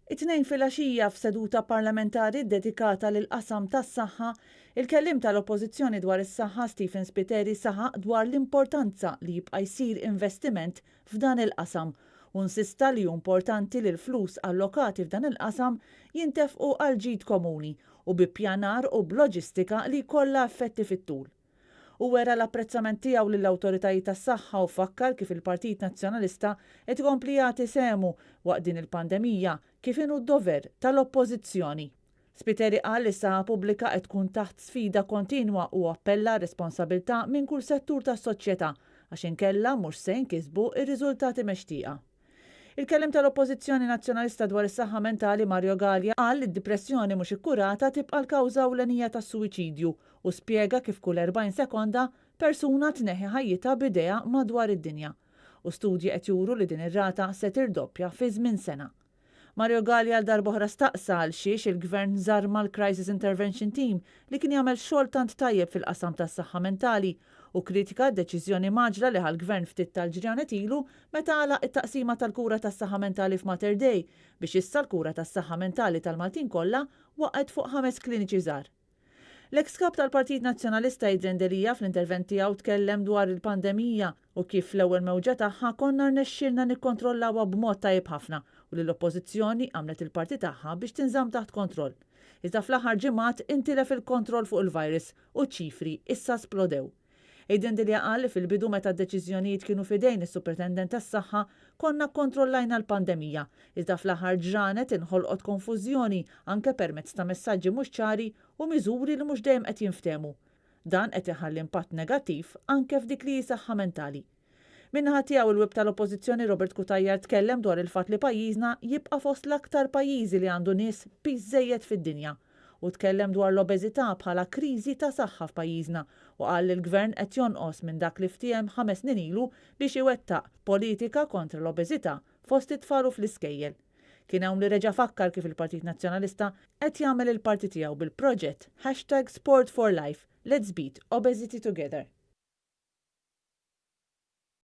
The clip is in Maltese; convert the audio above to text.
It-Tnejn filgħaxija f'seduta parlamentari ddedikata lill-qasam tas-saħħa, il-Kelliem tal-Oppożizzjoni dwar is-Saħħa Stephen Spiteri saħaq dwar l-importanza li jibqa' jsir investiment f'dan il-qasam u insista li hu importanti li l-flus allokati f'dan il-qasam jintefqu għall-ġid komuni u bi ppjanar u b'loġistika li jkollha effetti fit-tul. Hu wera l-apprezzament tiegħu lill-awtoritajiet tas-saħħa u fakkar kif il-Partit Nazzjonalista qed ikompli jagħti sehmu waqt din il-pandemija kif inhu d-dover tal-Oppożizzjoni. Spiteri qal li s-saħħa pubblika qed tkun taħt sfida kontinwa u appella għar-responsabilità minn kull settur tas-soċjetà għax inkella mhux se jinkisbu r-riżultati mextieqa. Il-Kelliem tal-Oppożizzjoni Nazzjonalista dwar is-Saħħa Mentali Mario Galea qal li d-dipressjoni mhux ikkurata tibqa' l-kawża ewlenija tas-suwiċidju u spjega kif kull 40 sekonda persuna tneħħi ħajjitha b'idejha madwar id-dinja. U studji qed juru li din ir-rata se tirdoppja fi żmien sena. Mario Galea għal darb'oħra staqsa għal xiex il-Gvern żarma l-Crisis Intervention Team li kien jagħmel xogħol tant tajjeb fil-qasam tas-saħħa mentali u kkritika d-deċiżjoni mgħaġġla li ħa l-Gvern ftit tal-ġranet ilu meta għalaq it-taqsima tal-kura tas-saħħa mentali f'Mater Dei biex issa l-kura tas-saħħa mentali tal-Maltin kollha waqgħet fuq ħames kliniċi żgħar. L-eks Kap tal-Partit Nazzjonalista Adrian Delia fl-intervent tiegħu tkellem dwar il-pandemija u kif fl-ewwel mewġa tagħha konna rnexxielna nikkontrollawha b'mod tajjeb ħafna u li l-Oppożizzjoni għamlet il-parti tagħha biex tinżamm taħt kontroll. Iżda fl-aħħar ġimgħat intilef il-kontroll fuq il-virus u ċ-ċifri issa splodew. Adrian Delia qal li fil-bidu meta d-deċiżjonijiet kienu f'idejn is-Supretendent tas-Saħħa konna kkontrollajna l-pandemija, iżda fl-aħħar ġranet inħolqot konfużjoni anke permezz ta' messaġġi mhux ċari u miżuri li mhux dejjem qed jinftehmu. Dan qed iħalli impatt negattiv anke f'dik li hi saħħa mentali. Min-naħa tiegħu il-Whip tal-Oppożizzjoni Robert Cutajar tkellem dwar il-fatt li pajjiżna jibqa' fost l-aktar pajjiżi li għandu nies b'piż żejjed fid-dinja u tkellem dwar l-obeżità bħala kriżi ta' saħħa f'pajjiżna u qal li l-Gvern qed jonqos minn dak li ftiehem ħames snin ilu biex iwettaq politika kontra l-obeżità fost it-tfal u fl-iskejjel. Kien hawn li reġa' fakkar kif il-Partit Nazzjonalista qed jagħmel il-parti tiegħu bil-proġett hashtag Sport for Life, Let's Beat Obesity Together.